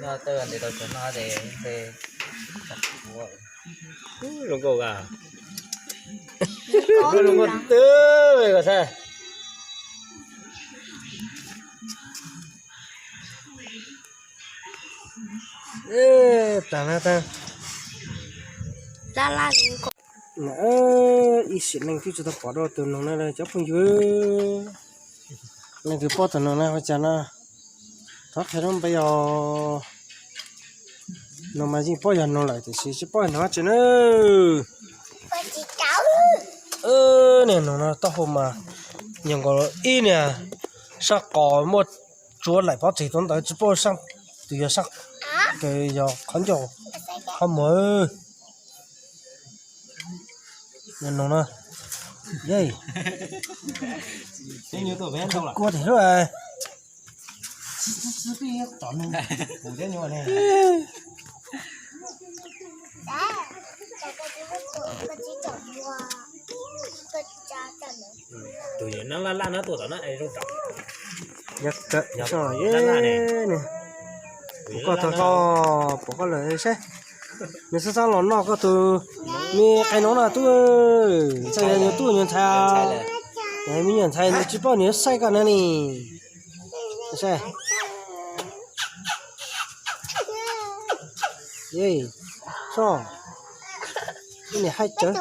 Tawj ntes tau cov no ces ntes. Zoo nkauj a. Zoo nkauj twb ko saib. Tag na tag. Ib sim neej twb tsis tau pom dua tus noog no li cov phooj ywg. Leej twg paub tus noog no ua cas no, thov qhia rau npe os. Noog mas yeej paub yog noog lawm tiam sis tsis paub noog dab tsi na. Niag noog no taub hau mas nyuag nkaus ib niag sab qos muaj tsuav laim pob txeg tuaj ntawd tsis paub sab twg yog sab, yog qhov ncauj qhov muag. Noog no, kua tiag lub. Tus yog nab laj laj no tuaj tom no zoo. Kuv koj tag koj pom koj lawm saib. Nws xab xab los noj koj tus me qe no na tub. Ntxhais yog nyuag tub nyuag ntxhais, me nyuam ntxhais nws tsis paub nws saib koj na ni. Saib, soj, ib niam haib cawv.